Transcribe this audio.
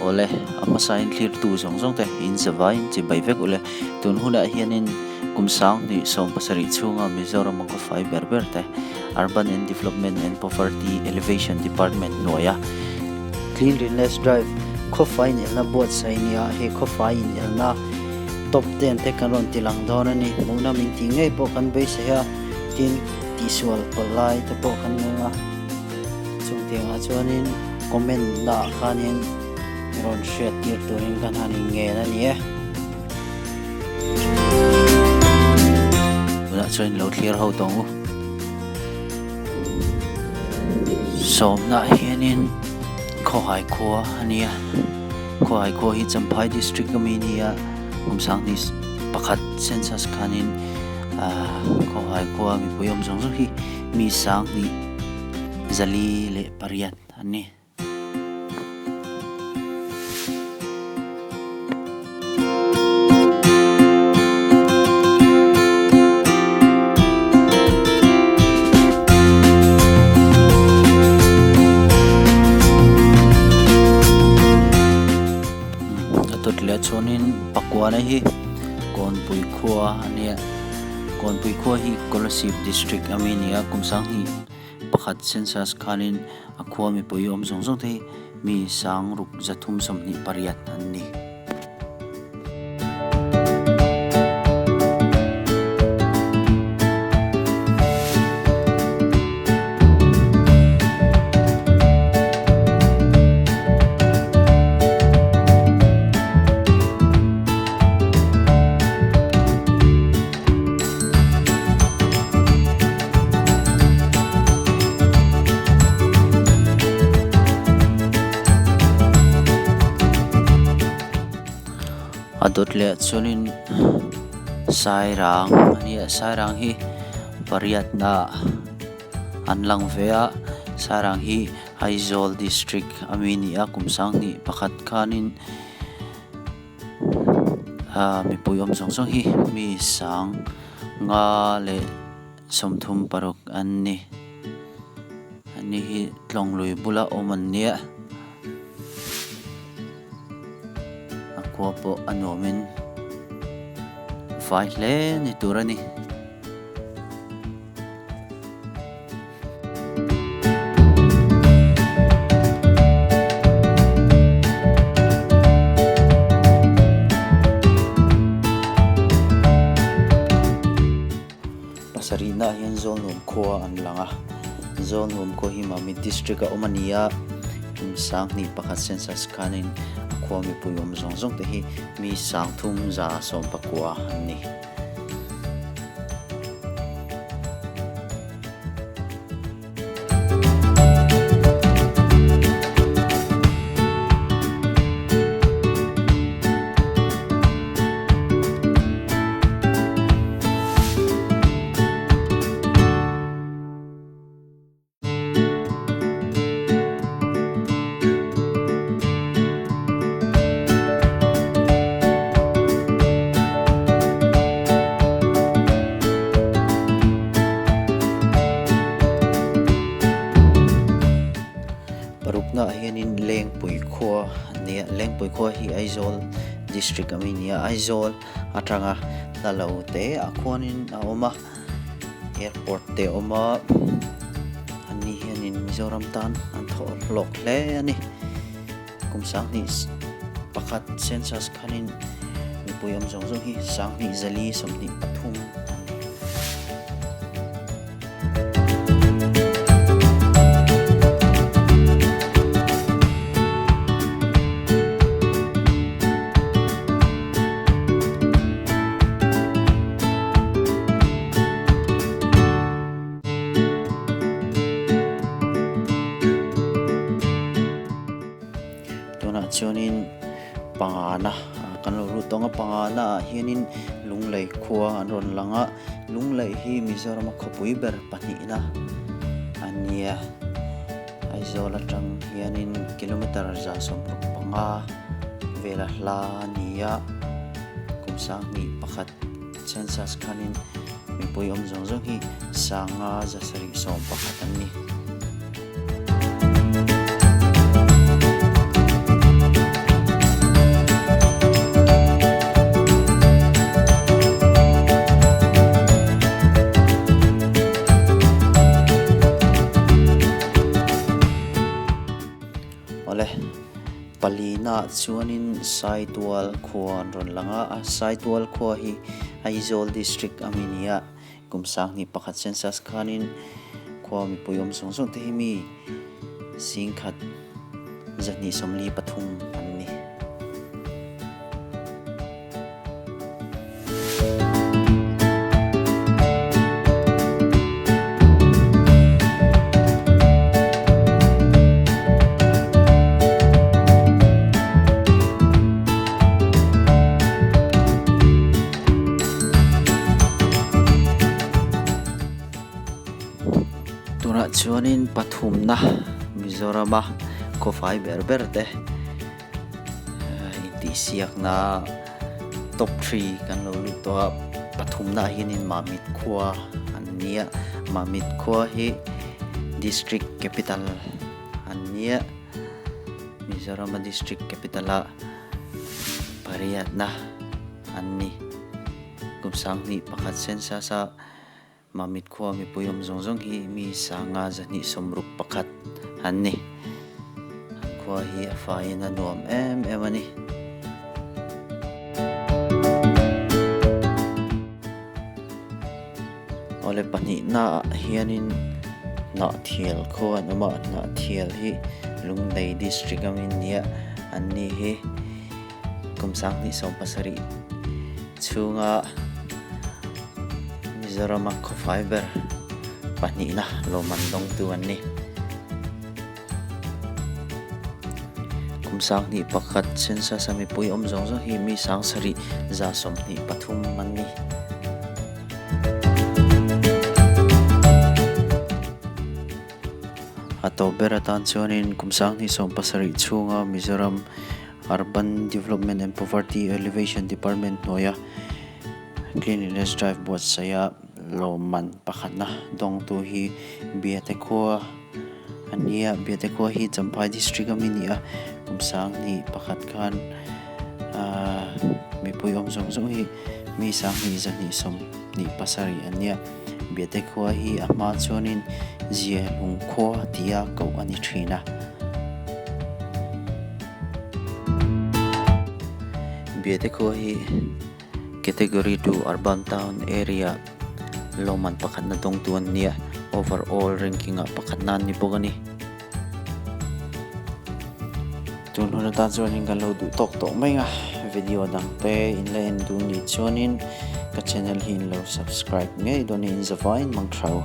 Awle, a hmasain thlirtu zawng zawng te in zavaiin chibai vek ule. Tun hunah hianin kum 2017 chhunga Mizoram a khawfai ber ber te Urban and Development and Poverty Elevation Department hnuaia Cleanliness Drive khawfai inelna buatsaih nia he khawfai inelna top ten te kan rawn ti lang dawn a ni. Hmuhna min tih ngei pawh kan beisei a, tin tihsual pawlh lai te pawh kan nei a. Chungtiangah chuanin comment naah khanin rawn hriat tir turin kan han inngen a ni e. Tunah chuan lo thlir ho tawng u. Sawmnaah hianin Khawhai khua a nia. Khawhai khua hi Champhai district a mi nia. Kum sanghnih pakhat census khanin ah Khawhai khua mipui awm zawng zawng hi mi sanghnih zali leh pariat an ni. A tawt leh chuanin Pakuana hi Kawnpui khua a nia. Kawnpui khua hi Kolasib district a mi a ni a, kum sanghnih pakhat census khanin a khua mipui awm zawng zawng te hi mi sangruk 328 an ni. A dawt leh chuanin sairang a ni a sairang hi pariatna an lang ve a sairang hi Aizawl district ami a ni a kum sanghnih pakhat khanin. Aa mipui awm zawng zawng hi mi sang nga leh 36 an ni ani hi tlawng lui bula awm an nia a khua pawh a nuamin fai hle ni tur a ni. Pasarihnaah hian Zawlnuam khua an lang a, Zawlnuam khua hi Mamit district a awm a ni a, kum 21 census khanin a khua mipui awm zawng zawng te hi mi 3119 an ni. Paruknaah hianin Lengpui khua a ni a, Lengpui khua hi Aizawl district a mi a ni a, Aizawl atanga hla lo te ah khuanin a awm a. Airport te a awm a, anni hianin Mizoram tan an thawh hlawk hle a ni. Kum 2001 census khanin mipui awm zawng zawng hi 2423 an ni. Tunah chuanin pangana kan lo lut tawng a pangana ah hianin Lunglei khua an rawn lang a Lunglei hi Mizoram a khawpui ber pahnihna a nia Aizawl atang hianin kilometer 165 vela hla a ni a kum 21 Census khanin mipui awm zawng zawng hi 5,711 an ni. Palina chuanin Saitual khua an rawn lang a, Saitual khua hi Aizawl district a mi nia, kum sanghnih pakhat census khanin khua mipui awm zawng zawng te hi mi singkhat 223 an ni. Tunah chuanin pathumna Mizorama khawfai ber ber te Intihsiakna top three kan lo lut tawh a, pathumna ah hianin Mamit khua an ni a, Mamit khua hi district capital an ni a, Mizorama district capital a pariatna an ni. Kum sanghnih pakhat census a Mamit khua mipui awm zawng zawng hi mi sanga 261 an ni. An khua hi a faiin a nuam em em a ni. Awle pahnihnaah hianin Hnahthial khua an awm a, Hnahthial hi Lunglei district a min nia, an ni hi Kum 2017 chhunga Mizorama khawfai ber pahnihna lawmman dawngtu an ni. Kum 21 census a mipui awm zawng zawng hi mi 7,123 an ni. A tawp ber atan chuanin kum 2017 chhunga Mizoram Urban Development and Poverty Alleviation Department hnuaia Cleanliness Drive buatsaia lawmman pakhatna dawngtu hi Biate khua a ni a. Biate khua hi Champhai District a mi ni a, kum 2001 khan ahh mipui awm zawng zawng hi mi 2,227 an ni a. Biate khua hi a hma chuanin Ziahlung khua tia koh a ni thin a. Biate khua hi Category 2 Urban Town Area lawmman pakhatna dawngtu an ni a, Overall ranking ah pakhatna an ni bawk a ni. Tun hun atan chuanin kan lo duh tawk tawh mai a, video dang te in la en duh nih chuanin ka channel hi in lo subscribe ngei dawn a, in zavaiin mang thau.